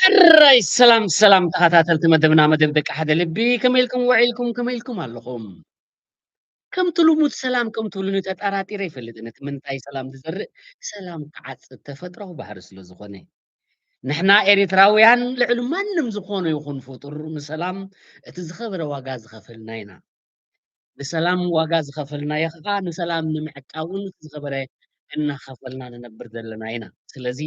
ሕራይ ሰላም ሰላም ተኸታተልቲ መደብና፣ መደብ ደቂ ሓደ ልቢ፣ ከመይ ኢልኩም ውዒልኩም? ከመይ ኢልኩም ኣለኹም? ከምቲ ልሙድ ሰላም ከም ትብሉኒ ተጠራጢረ ኣይፈልጥን። እቲ ምንታይ ሰላም ዝዘርእ፣ ሰላም ክዓጽድ ተፈጥራዊ ባህሪ ስለ ዝኾነ። ንሕና ኤሪትራውያን ልዕሊ ማንም ዝኾነ ይኹን ፍጡር ንሰላም እቲ ዝኸበረ ዋጋ ዝኸፈልና ኢና። ንሰላም ዋጋ ዝኸፈልናዮ ኸዓ ንሰላም ንምዕቃብ እውን እቲ ዝኸበረ እናኸፈልና ንነብር ዘለና ኢና። ስለዚ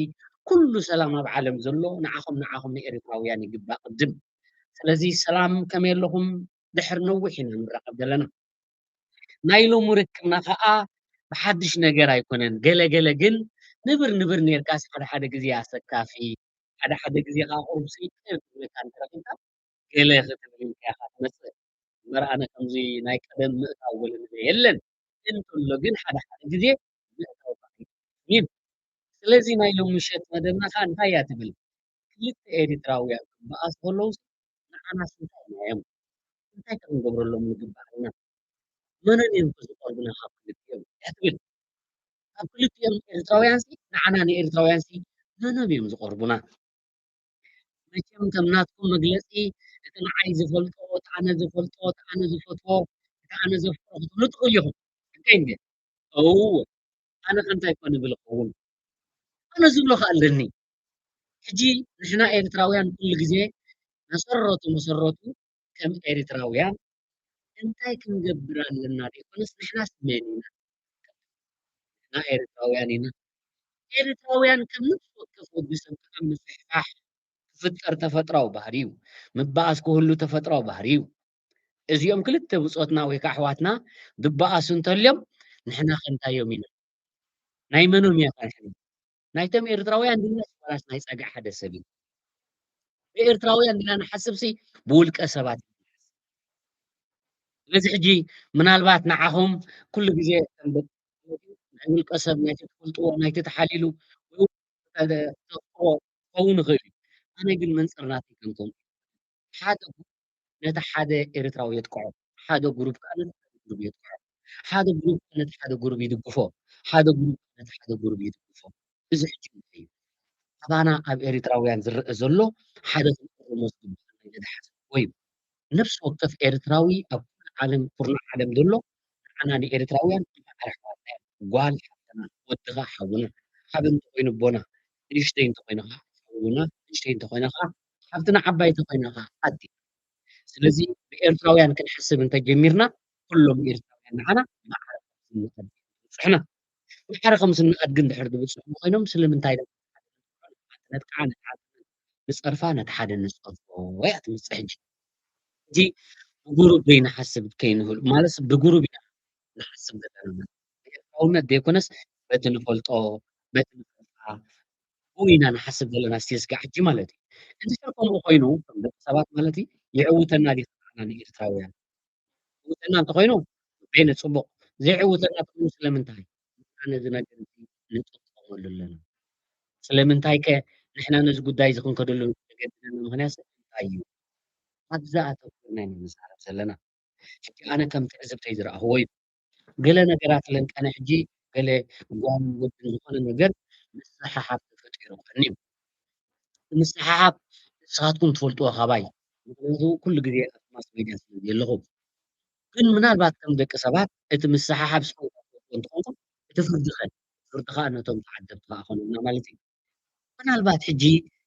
ኩሉ ሰላም ኣብ ዓለም ዘሎ ንዓኹም ንዓኹም ንኤሪትራውያን ይግባእ ቅድም። ስለዚ ሰላም ከመይ ኣለኹም? ድሕሪ ነዊሕ ኢና ንራኸብ ዘለና። ናይ ሎሚ ርክብና ኸዓ ብሓድሽ ነገር ኣይኮነን። ገለ ገለ ግን ንብር ንብር ኔርካስ ሓደ ሓደ ግዜ ኣሰካፊ፣ ሓደ ሓደ ግዜ ኸዓ ቁሩብ ስይጥ ክብለካ እንተረኺብካ ገለ ክትብል ኢልካ ኢኻ ትመጽእ። እምበር ኣነ ከምዚ ናይ ቀደም ምእታው ወለንለ የለን። እንተሎ ግን ሓደ ሓደ ግዜ ምእታው ከኣ ይጠቅም እዩ። ስለዚ ናይ ሎም ምሸት መደብና ከኣ እንታይ እያ ትብል? ክልተ ኤሪትራውያን ክበኣሱ ከለዉ ንዓናስ እንታይ ኢልና እዮም? እንታይ ከ ክንገብረሎም ንግባእ ኢና? መኖም እዮም ከ ዝቐርቡና ካብ ክልቲኦም? እያ ትብል። ካብ ክልቲኦም ኤርትራውያንሲ ንዓና ንኤርትራውያንሲ መኖም እዮም ዝቐርቡና? መቸም ከም ናትኩም መግለጺ እቲ ንዓይ ዝፈልጦ፣ እቲ ኣነ ዝፈልጦ፣ እቲ ኣነ ዝፈትዎ፣ እቲ ኣነ ዘፍቅሮ ክትብሉ ትኽእሉ ኢኹም። ሓቀይ እንድየ? እወ። ኣነ ከ እንታይ ኮን እብል እኸውን? ኣነ ዝብሎ ከኣ ኣለኒ። ሕጂ ንሕና ኤርትራውያን ኩሉ ግዜ መሰረቱ መሰረቱ ከም ኤርትራውያን እንታይ ክንገብር ኣለና ዘይኮነስ ንሕናስ መን ኢና? ንሕና ኤርትራውያን ኢና። ኤርትራውያን ከም ነፍሲ ወከፍ ወዲ ሰብ ከኣ ምስሕሓሕ ክፍጠር ተፈጥራዊ ባህሪ እዩ። ምባኣስ ክህሉ ተፈጥራዊ ባህሪ እዩ። እዚኦም ክልተ ብጾትና ወይ ከዓ ኣሕዋትና ድበኣሱ እንተልዮም ንሕና ከ እንታይ እዮም ኢና? ናይ መኖም እያ ቃልሕና? ናይቶም ኤርትራውያን ድያስ ዋላስ ናይ ጸግዒ ሓደ ሰብ እዩ? ብኤርትራውያን ድና ንሓስብሲ ብውልቀ ሰባት ኢና ንሓስብ። ስለዚ ሕጂ ምናልባት ንዓኹም ኩሉ ግዜ ከም ደቂ ናይ ውልቀ ሰብ ናይቲ ትፈልጥዎ ናይቲ ተሓሊሉ ወይ እውን ተፍቅሮ ክኸውን ይኽእል እዩ። ኣነ ግን መንጽር ናተይ ከምቶም ሓደ ነቲ ሓደ ኤርትራዊ የጥቅዖ፣ ሓደ ግሩፕ ከኣ ነቲ ሓደ ግሩፕ የጥቅዖ፣ ሓደ ግሩፕ ከኣ ነቲ ሓደ ግሩፕ ይድግፎ፣ ሓደ ግሩፕ ከኣ ነቲ ሓደ ግሩፕ ይድግፎ። እዚ ሕጂ እንታይ እዩ? ኣባና ኣብ ኤርትራውያን ዝረአ ዘሎ ሓደ ክንእርሞ ዝግባእ ነገር ሓሳብ ወይ ነፍሲ ወከፍ ኤርትራዊ ኣብ ኩሉ ዓለም ኩርናዕ ዓለም ዘሎ ንዓና ንኤርትራውያን ማዕረ ኣሕዋትና እዮም። ጓል ሓፍትና፣ ወድኻ ሓውና፣ ዓቢ እንተኾይኑ ኣቦና፣ ንእሽተይ እንተኾይኑ ኸዓ ሓውና፣ ንእሽተይ እንተኾይኑ ኸዓ ሓፍትና፣ ዓባይ እንተኾይኑ ኸዓ ኣዴና። ስለዚ ብኤርትራውያን ክንሓስብ እንተጀሚርና ኩሎም ኤርትራውያን ንዓና ማዕረ ከም ስንኣድ ይብጽሑና። ማዕረ ከም ስንኣድ ግን ድሕር ዝብጽሑ ኮይኖም ስለምንታይ ኢሎም ነጥቅዓ፣ ንጸርፋ፣ ነቲ ሓደ ንጸርፎ እያ ትምጽእ ሕጂ። ሕጂ ብጉሩብ ዘይንሓስብ ከይንህሉ ማለት ብጉሩብ ኢና ንሓስብ ዘለና። ኤርትራውነት ዘይኮነስ በቲ ንፈልጦ በቲ ንፈልጣ ብኡ ኢና ንሓስብ ዘለና እስቲ ስጋዕ ሕጂ ማለት እዩ። እንድሕር ከምኡ ኮይኑ ከም ደቂ ሰባት ማለት እዩ ይዕውተና ድዩ ንዓና ንኤርትራውያን? ይዕውተና እንተኾይኑ በይነ ጽቡቕ፣ ዘይዕውተና እንተኾይኑ ስለምንታይ ንሕና ነዚ ነገር እዚ ንጥቀመሉ ኣለና? ስለምንታይ ከ ንሕና ነዚ ጉዳይ እዚ ክንከደሉ ዘገድደና ምኽንያት እንታይ እዩ? ኣብዛ ኣተኩርና ኢና ንዛረብ ዘለና። ሕጂ ኣነ ከም ትዕዝብተይ ዝረኣኽዎ እዩ። ገለ ነገራት ለንቀነ ሕጂ ገለ ጓል ወድን ዝኾነ ነገር ምስሕሓብ ተፈጢሩ ክኾን እዩ። እቲ ምስሕሓብ ንስኻትኩም ትፈልጥዎ ካባይ፣ ምኽንያቱ ኩሉ ግዜ ኣብ ማስ ሜድያ ስለ ዘለኹም። ግን ምናልባት ከም ደቂ ሰባት እቲ ምስሕሓብ ስኹም ካብ ትፈልጥዎ እንተኾንኩም እቲ ፍርዲ ኸ? ፍርዲ ኸኣ ነቶም ተዓደብቲ ኸኣ ኮኑልና ማለት እዩ። ምናልባት ሕጂ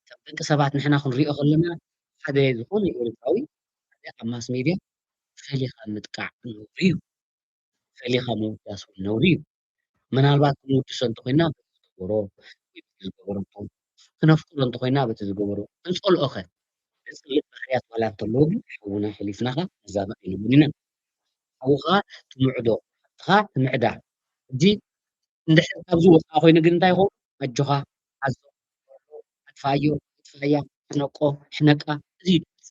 ከም ደቂ ሰባት ንሕና ክንሪኦ ከለና ሓደ ዝኾነ ኤርትራዊ ሓደ ኣብ ማስ ሜድያ ፈሊኻ ምጥቃዕ ነውሪ እዩ። ፈሊኻ ምውዳስ እውን ነውሪ እዩ። ምናልባት ክንውድሶ እንተኾይና በቲ ዝገበሮ ወይ በቲ ዝገበረቶ፣ ክነፍቅሮ እንተኾይና በቲ ዝገበሮ፣ ክንጸልኦ ኸ? ዘጽልእ ባህርያት ዋላ እንተለዎ ግን ሓውና ኣሕሊፍናኻ ነዛብእ ኣይንብሉን ኢና። ሓውኻ ትምዕዶ፣ ሓፍትኻ ትምዕዳ። ሕጂ እንድሕር ካብዚ ወፃእ ኮይኑ ግን እንታይ ይኸውን? ኣጆኻ፣ ሓዞ፣ ኣጥፍኣዮ፣ ኣጥፍኣያ፣ ሕነቆ፣ ሕነቃ፣ እዚ እዩ ድምፁ።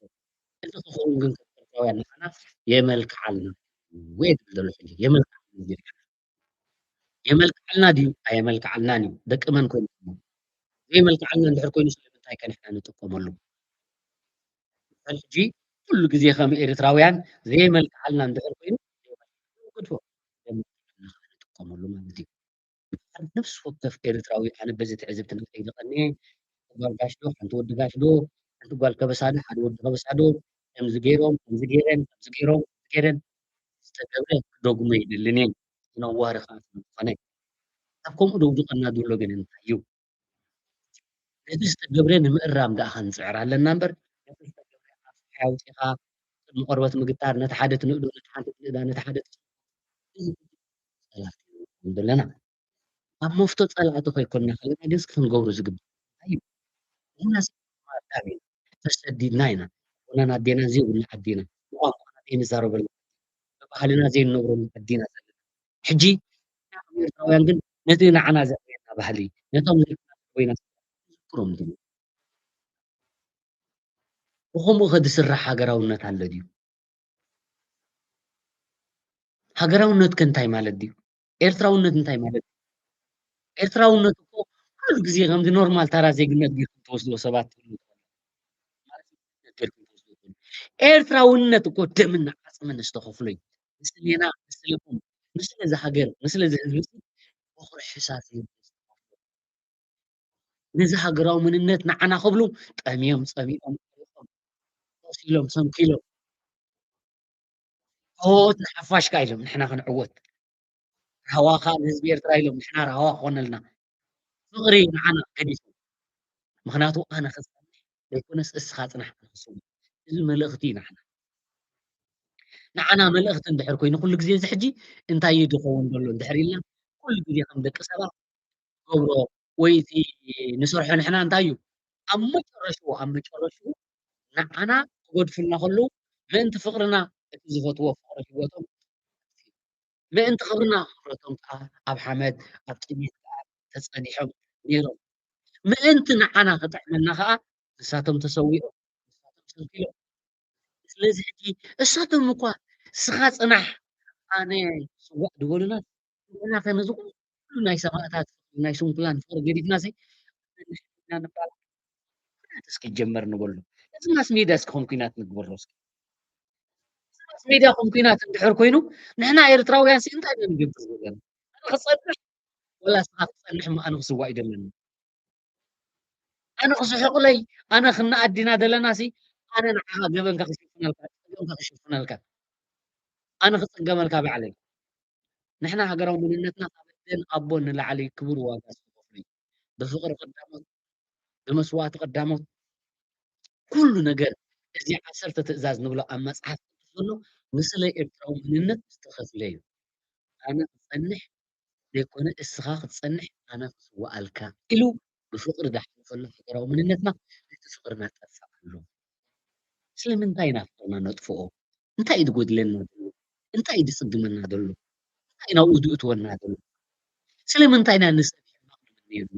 እዚ ክኸውን ግን ከም ኤርትራውያን ንዓና የመልክዓልና እዩ ዝብል ዘሎ ሕጂ። የመልክዓልና እዩ ዝብል። የመልክዓልና ድዩ? ኣየመልክዓልናን እዩ። ደቂ መን ኮይኑ? ዘይመልክዓልና እንድሕር ኮይኑ ስለምንታይ ከ ንሕና ንጥቀመሉ? ሕጂ ኩሉ ግዜ ከም ኤርትራውያን ዘይመልክዓልና እንድሕር ኮይኑ ንገድፎ። የመልክዓልና ንጥቀመሉ ማለት እዩ። ነፍሲ ወከፍ ኤርትራዊ ኣነ በዚ ትዕዝብቲ ናተይ ዝቐንየ ጓል ጋሽ ዶ፣ ሓንቲ ወዲ ጋሽ ዶ፣ ሓንቲ ጓል ከበሳ ዶ፣ ሓደ ወዲ ከበሳ ዶ፣ ከምዚ ገይሮም፣ ከምዚ ገይረን፣ ከምዚ ገይሮም፣ ከምዚ ገይረን ዝተገብረ ክደግሞ ኣይደልን እየ። ነዋሪ ከዓ ዝኾነ ኣብ ከምኡ ደውድቐና ዘሎ ግን እንታይ እዩ? ነቲ ዝተገብረ ንምእራም ደኣ ክንጽዕር ኣለና እምበር፣ ነቲ ዝተገብረ ኣፍልሓ ኣውጺኻ ቅድሚ ቆርበት ምግታር፣ ነቲ ሓደ ትንእዶ፣ ነቲ ሓንቲ ትንእዳ፣ ነቲ ሓደ ትስንቆ፣ እዚ ጸላእቲ ንኸውን ዘለና። ኣብ መፍቶ ጸላእቲ ከይኮንና ከለና ግን እስኪ ክንገብሮ ዝግባእ እንታይ እዩ? ንሕና ሰብ ኣዳም ኢና፣ ተሰዲድና ኢና። ኣቦናን ኣዴናን ዘይብሉ ዓዲ ኢና፣ ብቋንቋና ዘይንዛረበሉ፣ ብባህልና ዘይንነብረሉ ዓዲ ኢና ዘለና። ሕጂ ንሕና ከም ኤርትራውያን ግን ነቲ ንዓና ዘዕበየና ባህሊ፣ ነቶም ዘይኮና ዘዕበዩና ንዝክሮም ድዩ? ብኸምኡ ከ ዝስራሕ ሃገራውነት ኣሎ ድዩ? ሃገራውነት ከ እንታይ ማለት ድዩ? ኤርትራውነት እንታይ ማለት ድዩ? ኤርትራውነት እኮ ኩሉ ግዜ ከምዚ ኖርማል ተራ ዜግነት ጌርኩም ትወስድዎ ሰባት ትብሉ ማለት ጌርኩም ትወስድዎ ትብሉ። ኤርትራውነት እኮ ደምን ዓጽምን ዝተኸፍሎ እዩ። ንስሌና፣ ንስለኹም፣ ንስለ እዚ ሃገር፣ ንስለ እዚ ህዝቢ እዚ በኹሪ ሕሳስ እዩ ዝተኸፍሎ። ነዚ ሃገራዊ መንነት ንዓና ክብሉ ጠምዮም፣ ጸሚኦም፣ ቆሲሎም፣ ሰንኪሎም፣ ዓወት ንሓፋሽ ከኣ ኢሎም ንሕና ክንዕወት፣ ራህዋ ከኣ ንህዝቢ ኤርትራ ኢሎም ንሕና ራህዋ ክኾነልና፣ ፍቕሪ ንዓና ገዲፎም። ምኽንያቱ ኣነ ክጸንሕ ዘይኮነስ እስኻ ጽናሕ ኣነ ክስውእ። እዚ መልእኽቲ እዩ ንዓና። ንዓና መልእኽቲ እንድሕር ኮይኑ ኩሉ ግዜ እዚ ሕጂ እንታይ እዩ ዝኸውን ዘሎ እንድሕር ኢልና ኩሉ ግዜ ከም ደቂ ሰባት ገብሮ ወይ እቲ ንሰርሖ ንሕና እንታይ እዩ ኣብ መጨረሽኡ ኣብ መጨረሽኡ ንዓና ክገድፉልና ከለዉ ምእንቲ ፍቕርና እቲ ዝፈትዎ ፍቕሪ ህይወቶም ምእንቲ ክብርና ክብረቶም ከዓ ኣብ ሓመድ ኣብ ጥሜት ከዓ ተጸኒሖም ነይሮም። ምእንቲ ንዓና ክጥዕመና ከዓ ንሳቶም ተሰዊኦም፣ ንሳቶም ሰንኪሎም። ስለዚ ሕጂ እሳቶም እኳ ስኻ ጽናሕ ኣነ ስዋእ ዝበሉና ንሕና ከ ነዚ ኩሉ ናይ ሰማእታት ናይ ስንኩላን ፍቕሪ ገዲፍና ሲ ንሕና ንባል ኩናት እስኪ ጀመር ንበሎ። እዚ ማስ ሜድያ እስኪ ከም ኩናት ንግበሮ እስኪ። እዚ ማስ ሜድያ ከም ኩናት እንድሕር ኮይኑ ንሕና ኤርትራውያን ሲ እንታይ ኢና ንገብር ዘለና? ኣነ ክጸንሕ ወላ እስኻ ክትጸንሕ እሞ ኣነ ክስዋእ እዩ ደለኒ። ኣነ ክስሕቑለይ ኣነ ክንኣዲና ደለና ሲ ኣነ ንዓኻ ገበንካ ክሽፍነልካ ጸገምካ ክሽፍነልካ ኣነ ክጽገመልካ ባዕለይ። ንሕና ሃገራዊ መንነትና ካብ ኣደን ኣቦን ንላዕሊ ክቡር ዋጋ ዝተኸፍሎ እዩ። ብፍቕሪ ቀዳሞት፣ ብመስዋእቲ ቀዳሞት፣ ኩሉ ነገር እዚ ዓሰርተ ትእዛዝ ንብሎ ኣብ መጽሓፍ ቅዱስ ዘሎ ንስለ ኤርትራዊ መንነት ዝተኸፍለ እዩ። ኣነ ክጸንሕ ዘይኮነ እስኻ ክትጸንሕ ኣነ ክስዋኣልካ ኢሉ ብፍቕሪ ዝሓለፈሉ ሃገራዊ መንነትና ነቲ ፍቕርና ጠፍእ ኣሎ። ስለምንታይ ኢና ፍቕርና ነጥፍኦ? እንታይ እዩ ዝጎድለና ዘሎ? እንታይ እዩ ዝጽግመና ዘሎ? እንታይ ናብኡ ዝእትወና ዘሎ? ስለምንታይ ኢና ንሰብ ሕማቕ ንምነየሉ?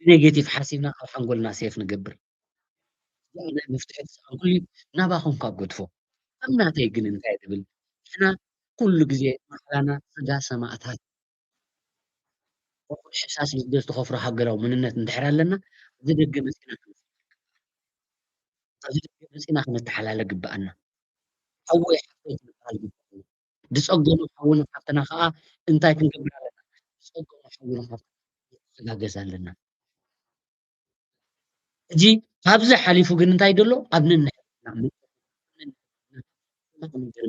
ብኔጌቲቭ ሓሲብና ኣብ ሓንጎልና ሴፍ ንገብር? እዚኣ ናይ መፍትሒ ትስኣልኩሉ ናባኹም ካብ ገድፎ። ከም ናተይ ግን እንታይ ትብል? ንሕና ኩሉ ግዜ ማዕላና ስጋ ሰማእታት ሕሳስ ንግደት ተኸፍሮ ሃገራዊ መንነት እንድሕር ኣለና ኣብዚ ደገ መፂና ኣብዚ ደገ መፂና ክንተሓላለ ግበኣና። ሓወይ ሓፍተይ ክንበሃል ግበኣና። ዝፀገሙ ሓውና ሓፍትና ከዓ እንታይ ክንገብር ኣለና? ዝፀገሙ ሓውና ሓፍትና ክንተሓጋገዝ ኣለና። ሕጂ ካብዚ ሓሊፉ ግን እንታይ ደሎ ኣብ ነንሕና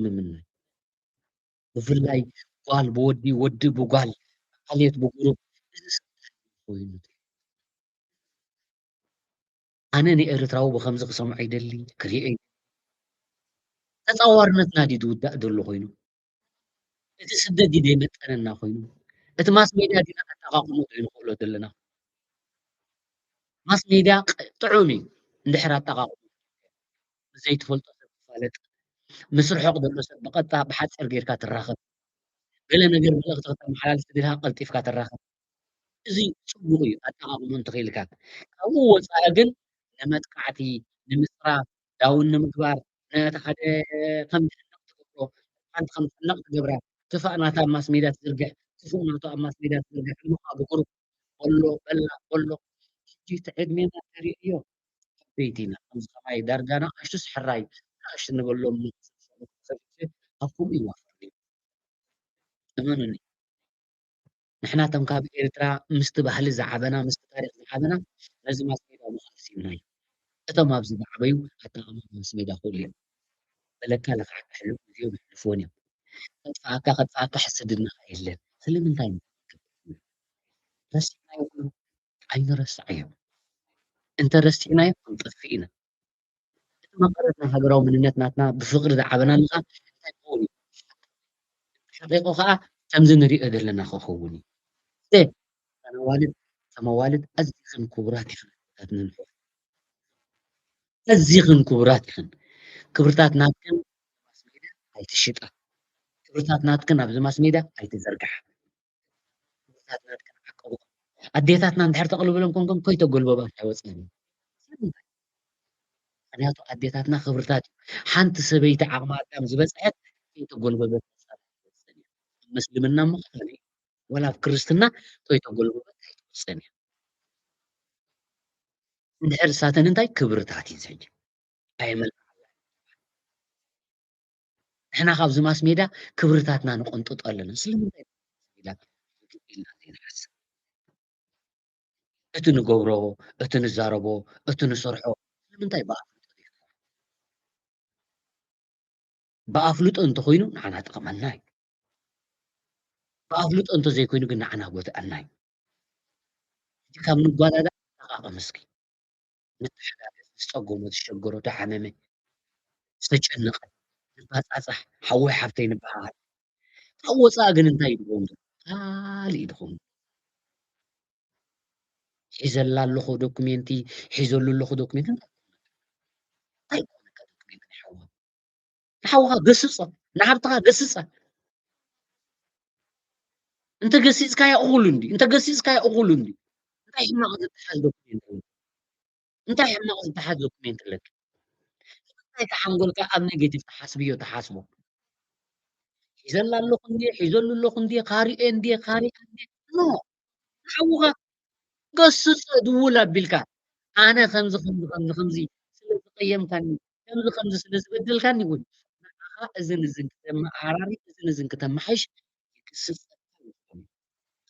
ምምና ብፍላይ ጓል ብወዲ ወዲ ብጓል ዓሌት ብጉሩብ እዚ ሰብ እንታይ ኮይኑ ኣነ ንኤርትራዊ ብከምዚ ክሰምዖ ይደሊ ክሪኦ ተፃዋርነትና ድዩ ዝውዳእ ዘሎ ኮይኑ እቲ ስደት ድዩ ዘይመጠነና ኮይኑ እቲ ማስ ሜድያ ድና ኣጠቃቅሞ ዘይንክእሎ ዘለና ማስ ሜድያ ጥዑም እዩ እንድሕር ኣጠቃቅሞ ዘይትፈልጦ ሰብ ትፋለጥ ምስ ርሑቕ ዘሎ ሰብ ብቐጥታ ብሓፂር ጌርካ ትራኸብ ገለ ነገር መልእኽቲ ክተመሓላልፍ ተደሊኻ ቀልጢፍካ ትራኸብ እዚ ፅቡቕ እዩ ኣጠቃቅሞ እንተኽኢልካ ካብኡ ወፃኢ ግን ንመጥቃዕቲ ንምፅራፍ ዳውን ንምግባር ነቲ ሓደ ከም ዝሕነቕ ትገብሮ ሓንቲ ከም ዝሕነቕ ትገብራ ክፋእ ናታ ኣብ ማስ ሜድያ ትዝርግሕ ክፉእ ናቱ ኣብ ማስ ሜድያ ትዝርግሕ ሕልምኻ ብጉሩብ በሎ በላ በሎ ሕጂ እቲ ዕድሜና ተሪእዮ ዓበይቲ ኢና ከምዚ ከማይ ዳርጋ ንኣሽቱስ ሕራይ ንኣሽቱ ንበሎም ኣብ ከምኡ ይዋፈር እመኑኒ ንሕና እቶም ካብ ኤርትራ ምስቲ ባህሊ ዝዓበና፣ ምስቲ ታሪኽ ዝዓበና፣ ነዚ ማስ ሜዳ ምኽኣል ስኢንናዮ። እቶም ኣብዚ ዝዓበዩ ኣጠቓቕማ ማስ ሜዳ ክእሉ እዮም። በለካ ለኽዓካ ሕሉፍ ግዜኦም የሕልፍዎን እዮም። ከጥፍኣካ፣ ከጥፍኣካ ሕስድናኻ የለን። ስለምንታይ ንትንክፍ? ረሲዕናዮ እኮ ኣይንረስዓዮ። እንተ ረሲዕናዮ ክንጠፍእ ኢና። እቲ መቐረት ናይ ሃገራዊ መንነት ናትና ብፍቕሪ ዝዓበናሉ ከኣ እንታይ ክኸውን እዩ? ሓቂቑ ከኣ ከምዚ ንሪኦ ዘለና ክኸውን እዩ። እተ እተን ኣዋልድ፣ እቶም ኣዋልድ ኣዚኽን ክቡራት ኢኽን ኣዴታትንን ኣሕዋት። ኣዚኽን ክቡራት ኢኽን። ክብርታት ናትክን ማስ ሜዳ ኣይትሽጣ። ክብርታት ናትክን ኣብዚ ማስ ሜዳ ኣይትዘርግሓ። ክብርታት ናትክን ዓቀቡ። ኣዴታትና እንድሕር ተቕልብለን ኮንከን ኮይተጎልበባ እንታይ ወፅአን እዩ? ስለምንታይ? ምኽንያቱ ኣዴታትና ክብርታት እዩ። ሓንቲ ሰበይቲ ዓቕሚ ኣዳም ዝበፅሐት ከይተጎልበበት መሳርሒ ትወፅእ እያ። ኣብ ምስልምና እሞ ከኣ ወላ ኣብ ክርስትና ከይተጎልበበት ኣይትወፅእን እያ። እንድሕር እሳተን እንታይ ክብርታት እዩ ዝሕጂ? ኣየመልክዓላ። ንሕና ካብዚ ማስ ሜዳ ክብርታትና ንቆንጥጦ ኣለና። ስለምንታይ ኢልና ኢልና ዘይንሓስብ? እቲ ንገብሮ፣ እቲ ንዛረቦ፣ እቲ ንሰርሖ ንምንታይ ብኣፍልጦ ዘይኮነ? ብኣፍልጦ እንተኾይኑ ንዓና ጠቕመና እዩ። ብኣፍልጦ እንተዘይኮይኑ ግን ንዓና ጎድኣና እዩ። ሕጂ ካብ ንጓዳዳ ንጠቓቐም እስኪ። ንተሓጋገዝ፣ ዝጸገሞ፣ ዝሸገሮ፣ ዝሓመመ፣ ዝተጨነቐ፣ ንባጻጻሕ፣ ሓወይ ሓፍተይ ንበሃሃል። ካብ ወጻኢ ግን እንታይ እዩ ድኸውን? ካልእ እዩ ድኸውን። ሒዘላ ኣለኹ ዶኩሜንቲ፣ ሒዘሉ ኣለኹ ዶኩሜንቲ፣ እንታይ ይኮነካ? እንታይ ይኮነካ ዶኩሜንቲ ናይ ሓዋ? ንሓውኻ ገስጾ፣ ንሓብትኻ ገስጻ። እንተ ገሲጽካያ እኹል እንዲ፣ እንተ ገሲጽካያ እኹል እንዲ። እንታይ ሕማቕ ዝተሓዝ ዶኩሜንት ኣለካ? እንታይ ሕማቕ ዝተሓዝ ዶኩሜንት ኣለካ? እንታይ ተሓንጎልካ ኣብ ኔጌቲቭ ተሓስብዮ ተሓስቦ። ሒዘላ ኣለኹ እንዲ፣ ሒዘሉ ኣለኹ እንዲ፣ ካሪኤ እንዲ፣ ካሪኣ እንዲ። ኖ። ንሓውኻ ገስጾ ድውል ኣቢልካ። ኣነ ከምዚ፣ ከምዚ፣ ከምዚ፣ ከምዚ ስለ ዝቐየምካኒ፣ ከምዚ፣ ከምዚ ስለ ዝበደልካኒ እውን ንዓኻ እዝን እዝን ክተመዓራሪ፣ እዝን እዝን ክተመሓይሽ ይግስጸካ ይኸውን።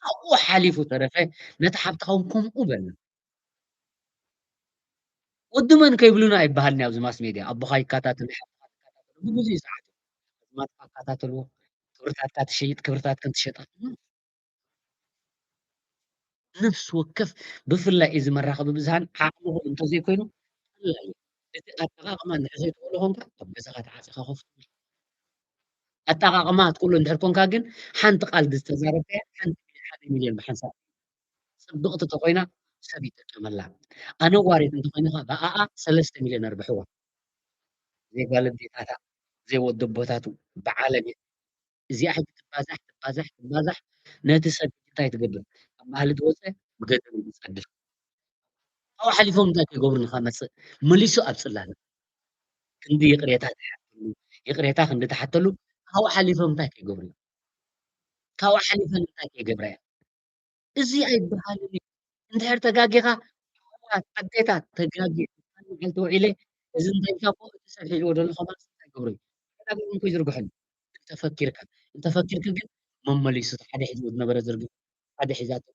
ካብኡ ሓሊፉ ተረፈ ነቲ ሓብትኻ እውን ከምኡ በል። ወዲ መን ከይብሉና ኣይበሃልን እዩ ኣብዚ ማስ ሜድያ። ኣቦኻ ይከታተል፣ ሓብትኻ ትከታተሎ። ብግዜኡ ሰዓቱ ኣዝማድካ ኣከታተልዎ። ክብርታትካ ትሸይጥ፣ ክብርታትክን ትሸጣ። ነፍሲ ወከፍ ብፍላይ እዚ መራኸቢ ብዙሃን ዓቕምኹም እንተዘይኮይኑ ቀላል እዩ። እቲ ኣጠቓቕማ እንድሕር ዘይትኽእሎ ኮንካ ኣብ ገዛኻ ተዓፂኻ ኮፍ ትብል። ኣጠቓቕማ ትኽእሎ እንድሕር ኮንካ ግን ሓንቲ ቃል ዝተዛረብካያ ሓንቲ ሚልዮን ሓደ ሚልዮን ብሓንሳብ ፅብቕቲ ተኾይና ሰብ ይጥቀመላ። ኣነዋሪት እንተኾይንኻ ብኣኣ ሰለስተ ሚልዮን ኣርብሕዋ። ዘይጓል ኣዴታታ፣ ዘይወዲ ኣቦታቱ ብዓለም እየ። እዚኣ ሕጂ ትባዛሕ፣ ትባዛሕ፣ ትባዛሕ ነቲ ሰብ እንታይ ትገብር? ካብ ባህሊ ትወፀ ብገንዘብ ትፀድፍ። ካብኡ ሓሊፎም እንታይ ከይገብሩልኻ መፅእ? መሊሱ ኣብ ፅላለ። ክንዲ ይቕሬታ ትሓተሉ፣ ይቕሬታ ክንዲ ትሓተሉ፣ ካብኡ ሓሊፎም እንታይ ከይገብሩ እዮም? ካብኡ ሓሊፈን እንታይ ከይገብራ እየን? እዚ ኣይበሃልን እዩ። እንድሕር ተጋጊኻ፣ ኣሕዋት፣ ኣዴታት፣ ተጋጊ፣ መዓልቲ ውዒለ፣ እዚ እንታይ ኢልካ እኮ እቲ ሰብ ሒዝዎ ዘሎ ከማን እንታይ ገብሮ እዩ? ተጋጊኹም እኮ ይዝርግሐሉ። እንተፈኪርካ፣ እንተፈኪርኪ ግን መመሊሱ ሓደ ሒዝዎ ዝነበረ ዝርግሑ፣ ሓደ ሒዛቶ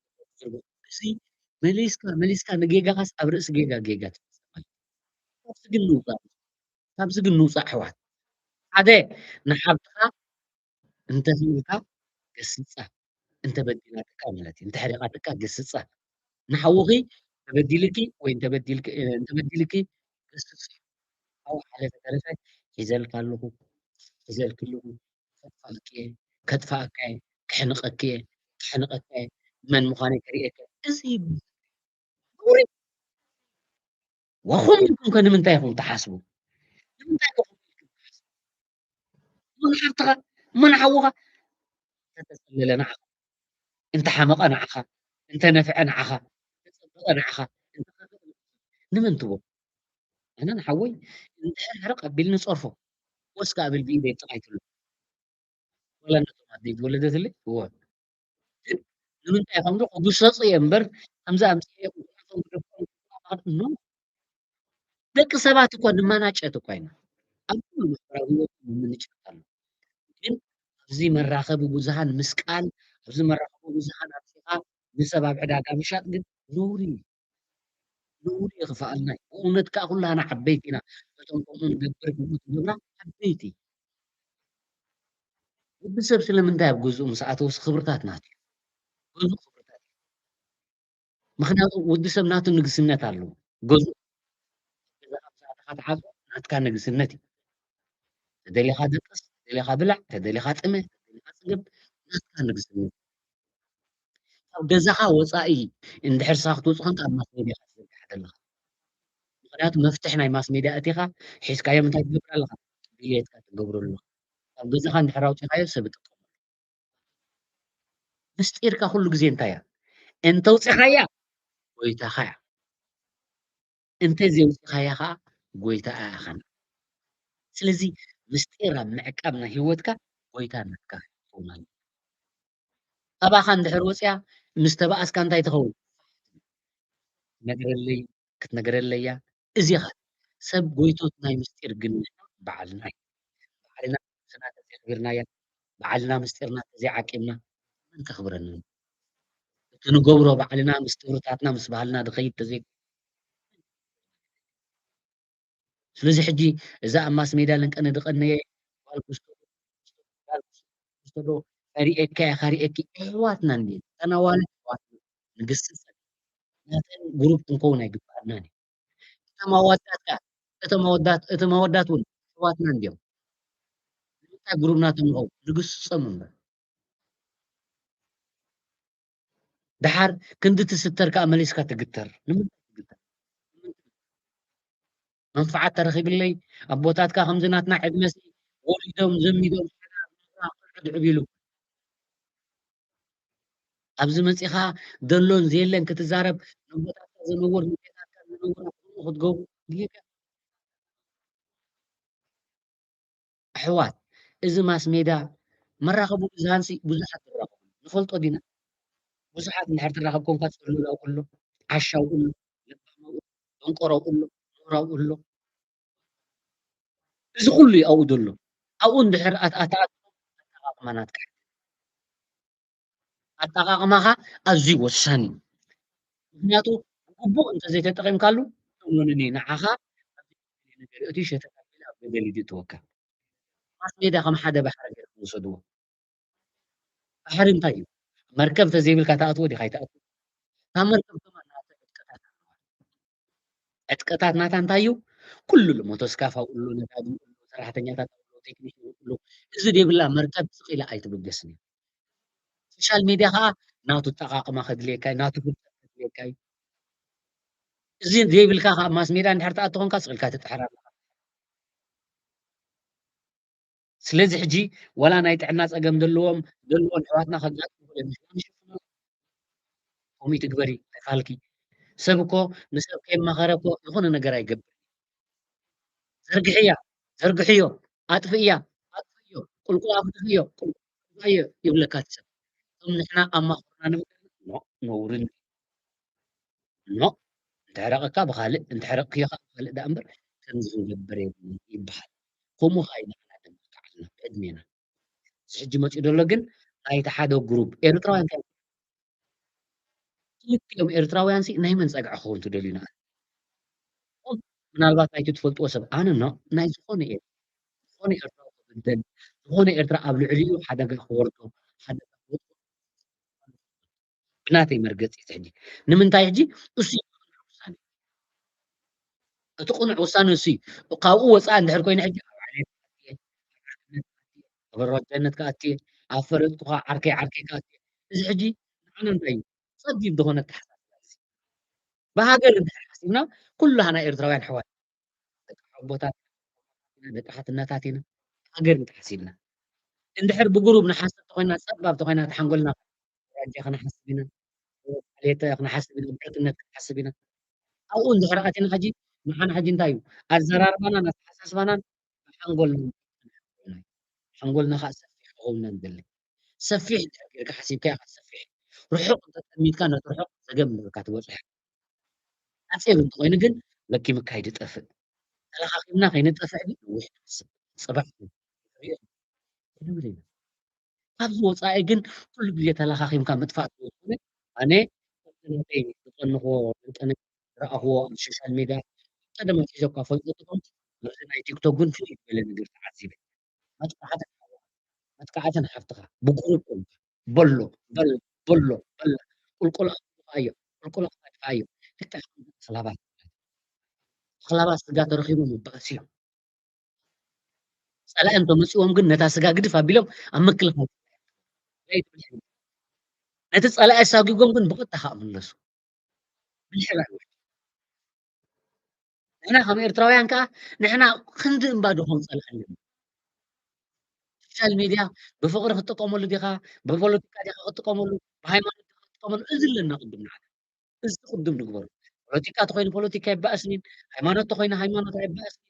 ዝርግሑ። እዚ መሊስካ፣ መሊስካ ንጌጋኻስ ኣብ ርእሲ ጌጋ፣ ጌጋ ትፍጽም ማለት እዩ። ካብዚ ግን ንውጻእ፣ ካብዚ ግን ንውጻእ ኣሕዋት። ሓደ ንሓብትኻ እንተኽኢልካ ገስጻ፣ እንተ በዲላትካ ማለት እዩ። እንተ ሕሪቓትካ ገስጻ። ንሓውኺ ተበዲልኪ ወይ እንተ በዲልክ-፣ እ፣ እንተ በዲልኪ ገስጽ። ካብኡ ሓለፈ ተረፈ ሒዘልካ ኣለኹ፣ ሒዘልኪ ኣለኹ፣ ከጥፍኣኪ እየ፣ ከጥፍኣካ እየ፣ ክሕንቐኪ እየ፣ ከሕንቐካ እየ፣ መን ምዃነይ ከርእየካ እየ። እዚ ነውሪ። ወኹም ኢልኩም ከ ንምንታይ ኢኹም ትሓስቡ? ንምንታይ ኢኹም ኢልኩም ትሓስቡ? እሞ ንሓፍትኻ፣ እሞ ንሓውኻ እንተተጸለለ ንዓኻ፣ እንተሓመቐ ንዓኻ፣ እንተነፍዐ ንዓኻ፣ እንተጸበቐ ንዓኻ፣ እንተኸፍአ ንመን ትቦ? ኣነ ንሓወይ እንድሕር ሕርቕ ኣቢልኒ ጸርፎ፣ ወስከ ኣብል ብኢደይ ጥራይ ትብሎ። ዋላ ነቶም ኣደይ ዝወለደትለይ፣ እወ። ግን ንምንታይ ከምዚ ክጉሰጹ እየ እምበር፣ ከምዚ ኣምጽኤ ክጉዓቶም ክደፍሮም ክጉዓቶም፣ ኖ። ደቂ ሰባት እኮ ንመናጨት እኮ ኢና። ኣብ ኩሉ ማሕበራዊ ህይወት ንምንጫት ኣሎ። ግን ኣብዚ መራኸቢ ብዙሃን ምስቃል፣ ኣብዚ መራኸቢ ብዙሃን ኣብዚ ንሰብ ኣብ ዕዳጋ ምሻጥ ግን ነውሪ እዩ። ነውሪ የኽፍኣልና እዩ። ብእውነት ከኣ ኩላህና ዓበይቲ ኢና። እቶም ከምኡ ንገብር፣ ከምኡ ትገብራ ዓበይቲ። ወዲ ሰብ ስለምንታይ ኣብ ገዝኡ ምስ ኣተወስ ክብርታት ናቱ እዩ። ገዝኡ ክብርታት እዩ። ምኽንያቱ ወዲ ሰብ ናቱ ንግስነት ኣለዎ። ገዝኡ ገዛ ኣብ ሰዓትኻ ትሓዞ ናትካ ንግስነት እዩ። ተደሊኻ ደቅስ፣ ተደሊኻ ብላዕ፣ ተደሊኻ ጥመ፣ ተደሊኻ ጽገብ፣ ናትካ ንግስነት። ካብ ገዛኻ ወጻኢ እንድሕር ስኻ ክትወጽእ ኮንካ ኣብ ማስ ሜድያ ኢኻ ትዘርግሓ ዘለኻ። ምኽንያቱ መፍትሕ ናይ ማስ ሜድያ ኣቲኻ ሒዝካዮም እንታይ ትገብር ኣለኻ? ድሌትካ ትገብሩ ኣለኻ። ካብ ገዛኻ እንድሕር ኣውጺኻዮ ሰብ ይጥቀመሉ። ምስጢርካ ኩሉ ግዜ እንታይ እያ? እንተውጺኻያ ጎይታኻ እያ። እንተ ዘይውጽኻያ ኸኣ ጎይታ ኣያኻን። ስለዚ ምስጢር ኣብ ምዕቃብ ናይ ህይወትካ ጎይታ ናትካ ክኸውን ኣለዎ። ካባኻ እንድሕር ወጽያ ምስ ተባኣስካ እንታይ ትኸውን? ነግረለይ ክትነግረለይ እያ። እዚ ኸ ሰብ ጎይቶት ናይ ምስጢር ግን ንሕና ባዕልና እዩ። ባዕልና ምስና ተዘይኣኽቢርናያ፣ ባዕልና ምስጢርና ተዘይዓቂብና መን ከኽብረና? እቲ ንገብሮ ባዕልና ምስ ክብርታትና ምስ ባህልና ዝኸይድ ተዘይ ስለዚ ሕጂ እዛ ኣብ ማስ ሜድያ ለንቀነ ድቐነየ ጓል ክስቶ ዶ ፈሪኤካ እየ ከሪኤኪ ኣሕዋትና እንድየን ተናዋለት ኣሕዋትና ንግስሰን ናተን ግሩፕ ክንከውን ኣይግባኣናን እዩ። እቶም ኣወዳት ከ እቶም ኣወዳት እቶም ኣወዳት እውን ኣሕዋትና እንድዮም ንምንታይ ግሩፕ ናቶም ንኸውን ንግስጾም እምበር። ደሓር ክንዲ ትስተር ከኣ መሊስካ ትግተር ንምንታይ ትግተር? መንፍዓት ተረኺብለይ ኣቦታትካ ከምዚ ናትና ዕድመሲ ወሊዶም ዘሚዶም ሓዳር ምምራሕ ቆልዑ ድዕብ ኢሉ ኣብዚ መጺኻ ደሎን ዘየለን ክትዛረብ ነቦታትካ ዘነውር ንቤታትካ ዘነውር ኣቁሙ ክትገብሩ ድልየካ ኣሕዋት እዚ ማስ ሜዳ መራኸቡ ብዙሃንሲ ብዙሓት ትራኸቡ ንፈልጦ ዲና ብዙሓት እንድሕር ትራኸብ ኮንካ ፀሉላው ኣሎ ዓሻው ኣሎ ለባማው ኣሎ ደንቆራው ኣሎ ኖራው ኣሎ እዚ ኩሉ እዩ ኣብኡ ዘሎ ኣብኡ እንድሕር ኣተኣትኣትኣጠቃቅማ ናትካ ኣጠቃቅማኻ ኣዝዩ ወሳኒ እዩ ምክንያቱ ብግቡእ እንተዘይተጠቂምካሉ ተምኖንን እዩ ንዓኻ እቲ ሸተት ኣቢለ ኣብ ገደል እዩ ዝእትወካ ማስ ሜዳ ከም ሓደ ባሕሪ ገይርኩም ውሰድዎ ባሕሪ እንታይ እዩ መርከብ ተዘይብልካ ተኣትዎ ዲኻ ይተኣትዎ ካብ መርከብ ድማ ናተ ዕጥቀታት ኣለዋ ዕጥቀታት ናታ እንታይ እዩ ኩሉ ሞቶስካፋ ኩሉ ነዳዲ ኩሉ ሰራሕተኛታት ኩሉ ቴክኒክ ኩሉ እዚ ዘይብላ መርከብ ስቕ ኢላ ኣይትብገስን እዩ ሶሻል ሜድያ ከዓ ናቱ ኣጠቃቅማ ከድልየካ እዩ ናቱ ፍልጠት ከድልየካ እዩ እዚ ዘይብልካ ከዓ ማስ ሜድያ እንድሕር ተኣትኾንካ ስቕ ኢልካ ትጥሕር ኣለካ ስለዚ ሕጂ ዋላ ናይ ጥዕና ፀገም ዘለዎም ዘለዎን ኣሕዋትና ከጋጥሙ ይኽእል እዮም ንሕና ንሽፍኖ ከምኡ ትግበሪ ኣይፋልኪ ሰብ እኮ ንሰብ ከየማኸረ እኮ ዝኾነ ነገር ኣይገብር ዘርግሕያ ዘርግሕዮ ኣጥፍእያ ኣጥፍእዮ ቁልቁል ኣፍድፍዮ ቁልቁልዮ ይብለካ እቲ ሰብ እቶም ንሕና ኣማኽርና ንብል ነውርን ኖ እንተሕረቐካ ብኻልእ እንተሕረቕክዮ ከዓ ብኻልእ ደኣ እምበር ከምዚ ክንገብር የብልና ይበሃል ከምኡ ከዓ ኢና ንዓና ድማ ከዓልና ብዕድሜና እዚ ሕጂ መፂኡ ዘሎ ግን ናይቲ ሓደ ግሩፕ ኤርትራውያን እንታይ ክልቲኦም ኤርትራውያን ሲ ናይ መን ፀግዒ ክኸውን ትደልዩ ንኣን ምናልባት ናይቲ ትፈልጥዎ ሰብ ኣነ ኖ ናይ ዝኾነ ዝኾነ ኤርትራ ክበደል ዝኾነ ኤርትራ ኣብ ልዕሊኡ ሓደጋ ክወርዶ ሓደጋ ክወርዶ ብናተይ መርገፂ እቲ ሕጂ ንምንታይ ሕጂ እሱ ውሳነ እቲ ቅኑዕ ውሳነ እሱ ካብኡ ወፃኢ እንድሕር ኮይኑ ሕጂ ኣብ ዓሌት ኣብ ሮጃነት ከኣትየ ኣብ ፈለጥኩኻ ዓርከይ ዓርከይ ከኣትየ እዚ ሕጂ ንዓና እንታይ እዩ ፀቢብ ዝኾነ ተሓሳስባ ብሃገር እንድሕር ሓሲብና ኩላህና ኤርትራውያን ኣሕዋት ደቂ ሓቦታት ደቂ ሓትነታት ኢና ሃገር እንተሓሲብና እንድሕር ብጉሩብ ንሓስብ ተኮይና ፀባብ ተኮይና ተሓንጎልና ራጃ ክነሓስብ ኢና ዓሌት ክነሓስብ ኢና ብሕትነት ክነሓስብ ኢና ኣብኡ እንድሕር ኣቲና ሕጂ ንሓና ሕጂ እንታይ እዩ ኣዘራርባናን ኣተሓሳስባናን ሓንጎልና ሓንጎልና ከዓ ሰፊሕ ክኸውን ንደሊ ሰፊሕ እንድሕር ጌርካ ሓሲብካ ኢኻ ሰፊሕ ርሑቕ እንተጠሚትካ ነቲ ርሑቕ ዘገም ኢልካ ትበፅሖ ሓፂር እንተኮይኑ ግን ለኪምካ እዩ ዝጠፍእ ተለኻኺምና ከይንጠፍእ ግን ነዊሕ ንሓስብ ፅባሕ ክንብል ኢና ካብዚ ወፃኢ ግን ኩሉ ግዜ ተለኻኺምካ ምጥፋእ ስለዝኮነ ኣነ ናተይ ዝቐንኽዎ፣ ዝረኣኽዎ ኣብ ሶሻል ሜድያ ቀደም ኣትሒዘ እኳ ፈልጠትኩም፣ ኣብዚ ናይ ቲክቶክ ግን ፍሉይ ዝበለ ነገር ተዓዚበ። መጥቃዕትን ሓዋ-፣ መጥቃዕትን ሓፍትኻ ብጉሩብ ኮንካ በሎ፣ በላ፣ በሎ፣ በላ፣ ቁልቁል ኣጥፍኣዮ፣ ቁልቁል ኣጥፍኣዮ። ልክዕ ከም ኣኽላባት፣ ኣኽላባት ስጋ ተረኺቦም ይባእሱ እዮም። ጸላኢ እንተመጺዎም ግን ነታ ስጋ ግድፍ ኣቢሎም ኣብ ምክልኻል ነቲ ጸላኢ ኣሳጒጎም ግን ብቐጥታ ከዓ ምለሱ። ብልሕራይ ውሕድ። ንሕና ከም ኤርትራውያን ከዓ ንሕና ክንዲ እምባ ዶ ከም ጸላኢ ኣለና? ሶሻል ሚድያ ብፍቕሪ ክትጥቀመሉ ዲኻ? ብፖለቲካ ዲኻ ክትጥቀመሉ? ብሃይማኖት ዲኻ ክትጥቀመሉ? እዚ ኣለና ቅድም ንዓና። እዚ ቅድም ንግበሩ። ፖለቲካ ተኾይኑ ፖለቲካ ይባእስኒን፣ ሃይማኖት ተኾይኑ ሃይማኖት ኣይባእስኒን፣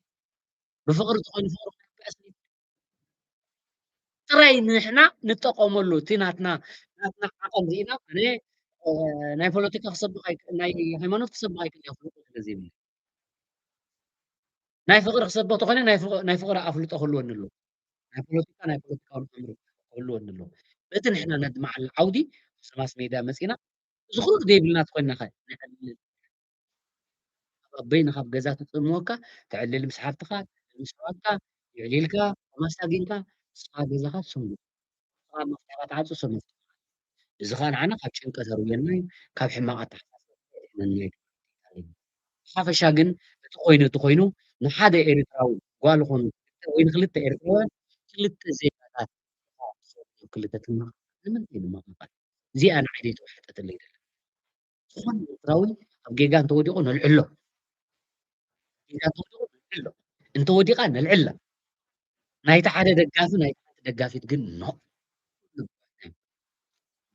ብፍቕሪ ተኾይኑ ፍቕሪ ኣይባእስኒን። ጥራይ ንሕና ንጠቐመሉ፣ እቲ ናትና፣ ናትና ዓቐን ርኢና፣ ኣነ፣ እ፣ ናይ ፖለቲካ ክሰብኽ ኣይ-፣ ናይ ሃይማኖት ክሰብኽ ኣይክእልን እየ፣ ኣፍልጦ ስለ ዘይብለይ። ናይ ፍቕሪ ክሰብኽ ተኾይነ፣ ናይ ፍቕ-፣ ናይ ፍቕሪ ኣፍልጦ ክህልወኒ ኣለዎ። ናይ ፖለቲካ፣ ናይ ፖለቲካዊ ኣምር ክህልወኒ ኣለዎ። በቲ ንሕና ነድምዓሉ ዓውዲ፣ ኣብዚ ማስ ሜድያ መጺና፣ እዚ ኩሉ ዘይብልና ተኾይንና ኸ ንዕልል? ካብ ኣቦይ ንኻብ ገዛ ትጽምወካ፣ ትዕልል ምስ ሓፍትኻ፣ ትዕልል ምስ ኣሕዋትካ፣ የዕሊልካ፣ ማስታጊንካ፣ ንስኻ ገዛኻ ትስምዎ። ንስኻ መፍትሕኻ ትዓጹ፣ ሰብ መፍትሒ። እዚ ኸኣ ንዓና ካብ ጭንቀት ኣርውየልና እዩ፣ ካብ ሕማቕ ኣተሓሳስባ የድሕነና እዩ። ብሓፈሻ ግን እቲ ኮይኑ፣ እቲ ኮይኑ ንሓደ ኤርትራዊ ጓል ኾኑ ወይ ንክልተ ኤርትራውያን ክልተ ዜጋታት ክልተ ትማ ንምንታይ ንመቓቐል? እዚኣ ንዓይ ዘይተዋሕጠትለይ ዘላ። ዝኾነ ኤርትራዊ ኣብ ጌጋ እንተወዲቑ ነልዕሎ። ጌጋ እንተወዲቑ ነልዕሎ። እንተወዲቓ ነልዕላ። ናይቲ ሓደ ደጋፊ፣ ናይቲ ሓንቲ ደጋፊት ግን ኖ።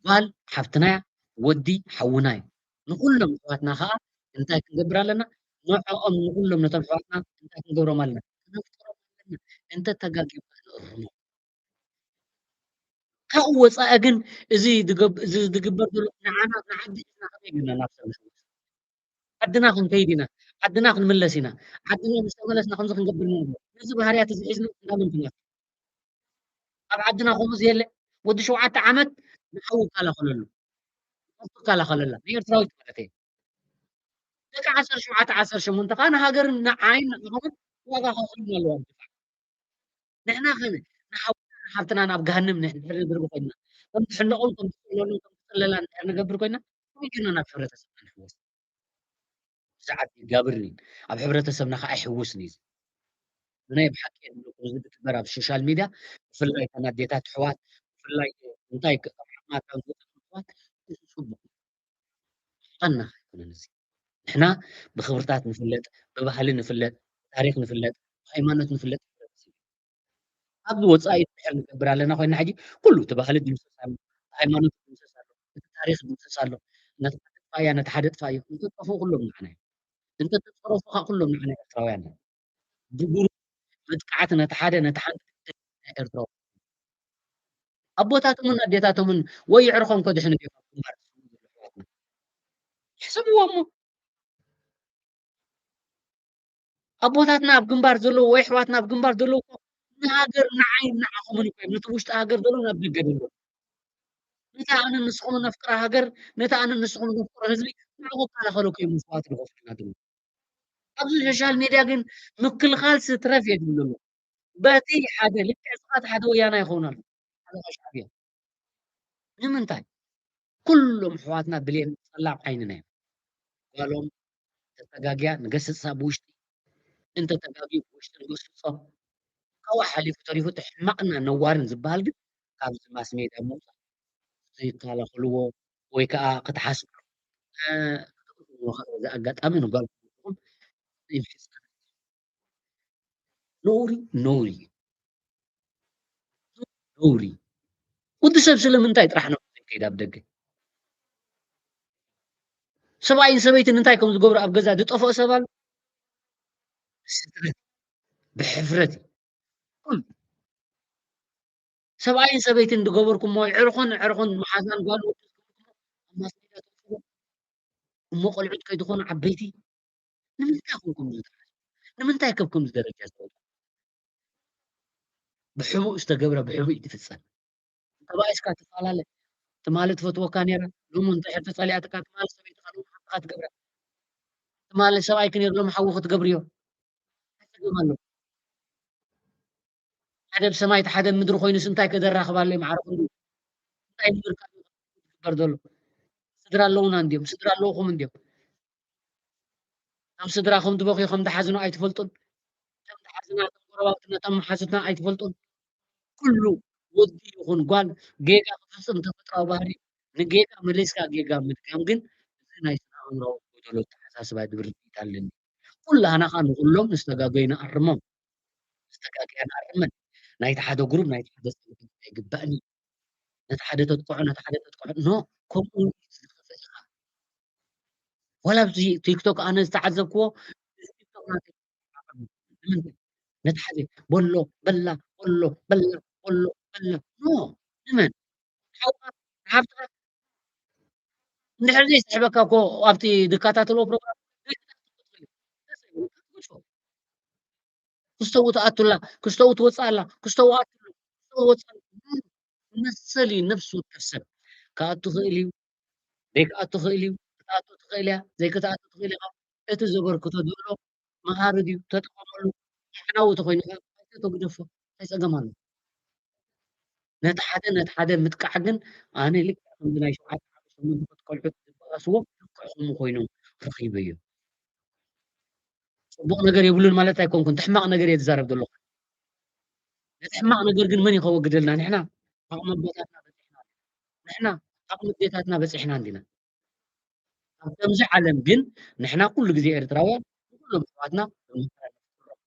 ጓል ሓፍትና እያ፣ ወዲ ሓውና እዩ። ንኹሎም ኣሕዋትና ኸኣ እንታይ ክንገብር ኣለና? ንዕኦም፣ ንኹሎም ነቶም ኣሕዋትና እንታይ ክንገብሮም ኣለና? ክነፍቅሮም ኣለና። እንተ ተጋጊዩ ከኣ ንእርሞ። ካብኡ ወጻኢ ግን እዚ ዝገብ-፣ እዚ ዝግበር ዘሎ ንዓና፣ ንዓዲ ሒዝና ከመይ ጌርና ናብ ሰብ ንሕወስ? ዓድና ክንከይድ ኢና፣ ዓድና ክንምለስ ኢና። ዓድና ምስ ተመለስና ከምዚ ክንገብር ኢና ንብሎ። ነዚ ባህርያት እዚ ሒዝና ክንዳመን ክንኣቱ። ኣብ ዓድና ከምኡ ዘየለ፣ ወዲ ሸውዓተ ዓመት ንሓዉ ይከላኸለሉ። ንሓፍቱ ይከላኸለላ፣ ንኤርትራዊት ማለት እየ። ደቂ ዓሰርተ ሸውዓተ ዓሰርተ ሸሞንተ ከኣ ንሃገርን ንዓይን ንዓኹምን ዋጋ ከኽፍሉና ኣለዎም። ንሕና ኸ ንሓውና ንሓፍትና ናብ ገሃነም ንድሕር ንድርቢ ኮይንና፣ ከም ትሕነቑን ከም ትጽለሉን ከም ትጽለላን እንድሕር ንገብር ኮይንና፣ ከመይ ጌርና ናብ ሕብረተሰብና ንሕወስ? እዚ ዓዲ ይጋብርኒ፣ ኣብ ሕብረተሰብና ኸኣ ኣይሕውስን እዩ። እዚ ናይ ብሓቂ እየ ዝብለኩም፣ እዚ ዝግበር ኣብ ሶሻል ሚድያ፣ ብፍላይ እተን ኣዴታት ኣሕዋት፣ ብፍላይ እንታይ ክ-፣ ካብ ዓቕማ ካብ ዝወጸ ኣሕዋት፣ እዚ ጽቡቕ። ሓና ኣይኮነን እዚ። ንሕና ብኽብርታት ንፍለጥ፣ ብባህሊ ንፍለጥ፣ ብታሪኽ ንፍለጥ፣ ብሃይማኖት ንፍለጥ። ኣብዚ ወጻኢ እንድሕር ንገብር ኣለና ኮይና ሕጂ፣ ኩሉ እቲ ባህሊ ድምሰስ ኣሎ፣ እቲ ሃይማኖት ድምሰስ ኣሎ፣ እቲ ታሪኽ ድምሰስ ኣሎ። ነቲ ሓደ ጥፋእያ፣ ነቲ ሓደ ጥፋእዮ። እንተጠፍኡ ኩሎም ንዓና እዮም። እንተተጸረፉ ኸኣ ኩሎም ንዓና ኤርትራውያን እዮም። ብጉሩ መጥቃዕቲ ነቲ ሓደ፣ ነቲ ሓንቲ ናይ ኤርትራውያን። ኣቦታቶምን ኣዴታቶምን ወይ የዕርኾም ከድሕኑ ድዮም ኣብ ግንባር ዝስውኡ ዘለዉ ኣሕዋትና? ሕሰብዎ እሞ። ኣቦታትና ኣብ ግንባር ዘለዉ ወይ ኣሕዋትና ኣብ ግንባር ዘለዉ እኮ ንሃገር ንዓይን ንዓኹምን እኮ እዮም። ነቲ ውሽጢ ሃገር ዘሎ ናብ ደገ ዘሎ። ነታ ኣነ ንስኹም ነፍቅራ ሃገር፣ ነታ ኣነ ንስኹም ነፍቅሮ ህዝቢ ንዕኡ ክከላኸለኩ እዮም መስዋእቲ ዝኸፍሉና ዘለዉ። ኣብዚ ሶሻል ሜድያ ግን ምክልኻል ስትረፍ እየ ዝብል ዘሎ። በቲ ሓደ ልክዕ ስቓት ሓደ ወያና ይኸውን ኣሎ። ሓለቓ ሻዕብያ። ንምንታይ? ኩሎም ኣሕዋትና ብሌን ጸላም ዓይንና እዮም። ጓሎም ተተጋግያ ንገስጻ ብውሽጢ፣ እንተተጋግዩ ብውሽጢ ንገስጾ። ካብኡ ሓሊፉ ተሪፉ እቲ ሕማቕና ነዋርን ዝበሃል ግን ካብዚ ማስ ሜድያ ምውጻእ፣ ዘይከላኸልዎ ወይ ከኣ ክትሓስብሉ፣ እ፣ እዚ ኣጋጣሚ ንጓልኩም ይምሕጸን። ነውሪ፣ ነውሪ፣ ነውሪ። ወዲ ሰብ ስለምንታይ ጥራሕ ነው ዘይከይድ ኣብ ደገ? ሰብኣይን ሰበይትን እንታይ ከም ዝገብሩ ኣብ ገዛ ዝጠፍኦ ሰብ ኣሎ? ብስትረት፣ ብሕፍረት። ኩሉ ሰብኣይን ሰበይትን ዝገበርኩሞ፣ ዕርኹን፣ ዕርኹን መሓዛን ጓል ወዲ ዝገበርኩሞ፣ ኣብ ማስ ሜድያ ተውፅዎ። እሞ ቆልዑት ከይትኾኑ ዓበይቲ፣ ንምንታይ ኮንኩም እዚ ትሓስቡ? ንምንታይ ከብ ከምዚ ደረጃ ዝበልኩም? ብሕቡእ ዝተገብረ ብሕቡእ እዩ ዝፍጸም። ተባኢስካ ትፈላለ። ትማሊ ትፈትወካ ነይራ፣ ሎሚ እንተ ሕርፊ ጸሊኣትካ ትማሊ ሰበይትኻ ሎሚ ሓፍትኻ ትገብራ። ትማሊ ሰብኣይኪ ነይሩ ሎሚ ሓዊ ክትገብርዮ። እንታይ ጸገም ኣሎ? ሓደ ብሰማይ እቲ ሓደ ምድሪ ኮይኑስ እንታይ ከደራኽብ ኣሎ? ማዕረ ክንዱ እንታይ ንምርካብ እዩ ዝግበር ዘሎ? ስድራ ኣለውና እንድዮም፣ ስድራ ኣለውኹም እንድዮም። ከም ስድራኹም ትበኽዩ ከም ትሓዝኑ ኣይትፈልጡን። ከም ትሓዝና፣ ከም ጎረባብትና፣ ከም መሓዙትና ኣይትፈልጡን። ኩሉ ወዲ ይኹን ጓል ጌጋ ክፍጽም ተፈጥራዊ ባህሪ፣ ንጌጋ መሊስካ ጌጋ ምድጋም ግን፣ እዚ ናይ ስነ ኣእምራዊ ጎደሎ ኣተሓሳስባ ድብርት ኣለኒ። ኩላህና ኸኣ ንኹሎም ንዝተጋገዩ ንኣርሞም። ዝተጋገያ ንኣርመን። ናይቲ ሓደ ግሩፕ ናይቲ ሓደ ጸልኢ ኣይግባእን እዩ። ነቲ ሓደ ተጥቅዖ፣ ነቲ ሓደ ተጥቅዖ። ኖ፣ ከምኡ ዝኸፈ ኢኻ። ዋላ ኣብዚ ቲክቶክ ኣነ ዝተዓዘብክዎ፣ እዚ ቲክቶክ ናተይ ንምንታይ? ነቲ ሓደ በሎ፣ በላ፣ በሎ፣ በላ፣ በሎ፣ በላ። ኖ፣ ንመን? ንሓውካ፣ ንሓፍትኻ? እንድሕር ዘይስሕበካ እኮ ኣብቲ ዝከታተልዎ ፕሮግራም ክስተው ትኣቱላ፣ ክስተው ትወፅኣላ፣ ክስተው ኣቱሉ፣ ክስተው ወፅኣሉ። መሰል እዩ ነፍሲ ወከፍ ሰብ። ክኣቱ ክእል እዩ፣ ዘይክኣቱ ክእል እዩ፣ ክትኣቱ ትኽእል እያ፣ ዘይክትኣቱ ትኽእል ኢኻ። እቲ ዘበርክቶ ዘሎ መሃሪ ድዩ? ተጠቐመሉ። ኣዕናዊ ተኾይኑ ከኣ ኣይተግደፎ። እንታይ ጸገም ኣሎ? ነቲ ሓደ ነቲ ሓደ ምጥቃዕ ግን ኣነ ልክዕ ከምዚ ናይ ሸውዓተ ዓመት ሸሞንተ ዓመት ቆልዑት ዝበኣስዎ ልክዕ ከምኡ ኮይኖም ረኺበዮም። ጽቡቕ ነገር የብሉን ማለት ኣይኮንኩን። እቲ ሕማቕ ነገር እየ ዝዛረብ ዘለኹ። ነቲ ሕማቕ ነገር ግን መን እዩ ከወግደልና? ንሕና ዓቕሚ ኣቦታትና በጺሕና። ንሕና ዓቕሚ ኣዴታትና በጺሕና እንዲና። ኣብ ከምዚ ዓለም ግን ንሕና ኩሉ ግዜ ኤርትራውያን ንኩሎም ኣሕዋትና ብማዕረ ነፍቅሮም፣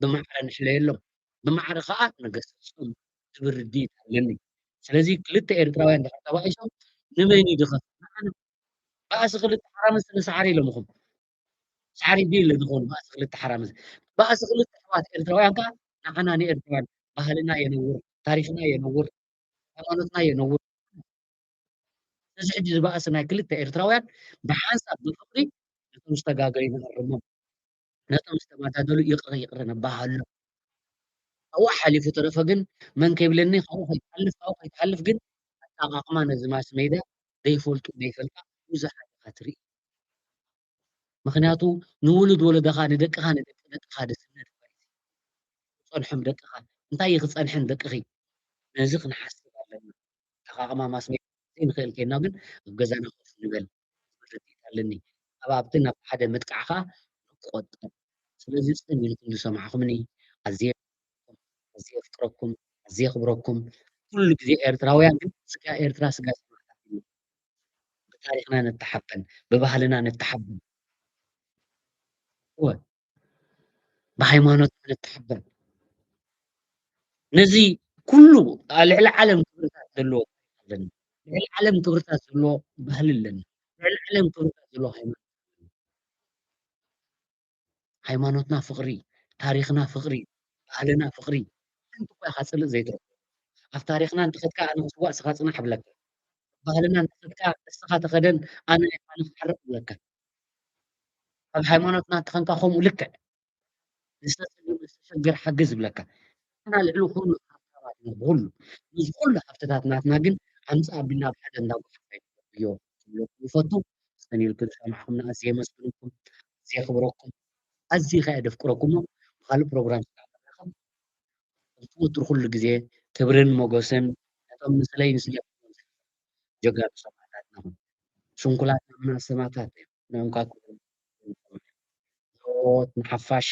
ብማዕረ ንሕለየሎም፣ ብማዕረ ከኣ ንገስጾም ዝብል ርድኢት ኣለኒ። ስለዚ ክልተ ኤርትራውያን ድሕር ተባኢሶም ንመን እዩ ድኸፍ? ንዓና። ባእሲ ክልተ ሓራምዝ ንሰዓሪ ኢሎምኹም። ሰዓሪ ድዩ ኢለ ዝኸውን ባእሲ ክልተ ሓራምዝ? ባእሲ ክልተ ኣሕዋት ኤርትራውያን ከኣ ንዓና ንኤርትራውያን ባህልና የነውር፣ ታሪኽና የነውር፣ ሃይማኖትና የነውር። እዚ ሕጂ ዝበኣሰ ናይ ክልተ ኤርትራውያን ብሓንሳብ ብፍቕሪ ነቶም ዝተጋገዩ ንኣርሞም፣ ነቶም ዝተባዳደሉ ይቕረ ይቕረ ንበሃሎም። ካብኡ ሓሊፉ ተረፈ ግን መን ከይብለኒ ካብኡ ከይትሓልፍ፣ ካብኡ ከይትሓልፍ ግን ኣጠቓቕማ ነዚ ማስ ሜድያ ዘይፈልጡ ዘይፈልጣ ብዙሓት ኢኻ ትርኢ። ምኽንያቱ ንውሉድ ወለደኻ፣ ንደቅኻ፣ ንደቂ ደቅኻ ደስነት ማለት እዩ። ክጸንሖም ደቅኻ፣ እንታይ እዩ ክጸንሐን ደቅኺ? ነዚ ክንሓስብ ኣለና። ኣጠቓቕማ ማስ ሜድያ ዘይንኽእል ኬንና ግን ኣብ ገዛና ኮፍ ንበል ዝብል ርድኢት ኣለኒ። ኣብ ኣብቲ ናብ ሓደ ምጥቃዕኻ ንቆጠብ። ስለዚ ጽን ኢልኩም ዝሰማዕኹምኒ ኣዝየ ኣዝየ የፍቅረኩም፣ ኣዝየ የኽብረኩም። ኩሉ ግዜ ኤርትራውያን ግን ስጋ ኤርትራ ስጋ ሰማእታት እዩ። ብታሪኽና ንተሓበን፣ ብባህልና ንተሓበን፣ እወ፣ ብሃይማኖትና ንተሓበን። ነዚ ኩሉ ኣብ ልዕሊ ዓለም ክብርታት ዘለዎ ታሪኽ ኣለና። ልዕሊ ዓለም ክብርታት ዘለዎ ባህሊ ኣለና። ልዕሊ ዓለም ክብርታት ዘለዎ ሃይማኖት ኣለና። ሃይማኖትና ፍቕሪ፣ ታሪኽና ፍቕሪ፣ ባህልና ፍቕሪ። ሓንቲ እኳ ኢኻ ጽልእ ዘይትረኽቦ። ኣብ ታሪኽና እንተኸድካ ኣነ ክስዋእ ንስኻ ጽናሕ እብለካ። ባህልና እንተኸድካ ንስኻ ተኸደን ኣነ ኣነ ክሓርቕ እብለካ። ኣብ ሃይማኖትና እንተኸንካ ከምኡ ልክዕ። ንዝተጸገመ ዝተሸገረ ሓግዝ እብለካ። ንሕና ልዕሊ ኩሉ ሃብታማት ኢና ብኹሉ። ነዚ ኩሉ ሃብትታት ናትና ግን ኣምጽእ ኣቢልና ኣብ ሓደ እንዳ ጓሓፍ ኣይንገብርዮ ክብለኩም ይፈቱ። ጽን ኢልኩም ዝሰማዕኹምና ኣዝየ የመስግነኩም፣ ኣዝየ የኽብረኩም። ኣዝየ ከኣ የደፍቅረኩም እሞ ብኻልእ ፕሮግራም ስጋዕ ንራኸብ። ከምቲ ወትሩ ኩሉ ግዜ ክብርን ሞገስን ነቶም ንስለይ ንስለይ ጀጋኑ ሰማእታትና። ስንኩላትና ምና ሰማእታት እዮም። ንዕኦም ከኣ ክብርን ሞገስን። ዓወት ንሓፋሽ፣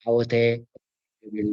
ዓወተ ይብል።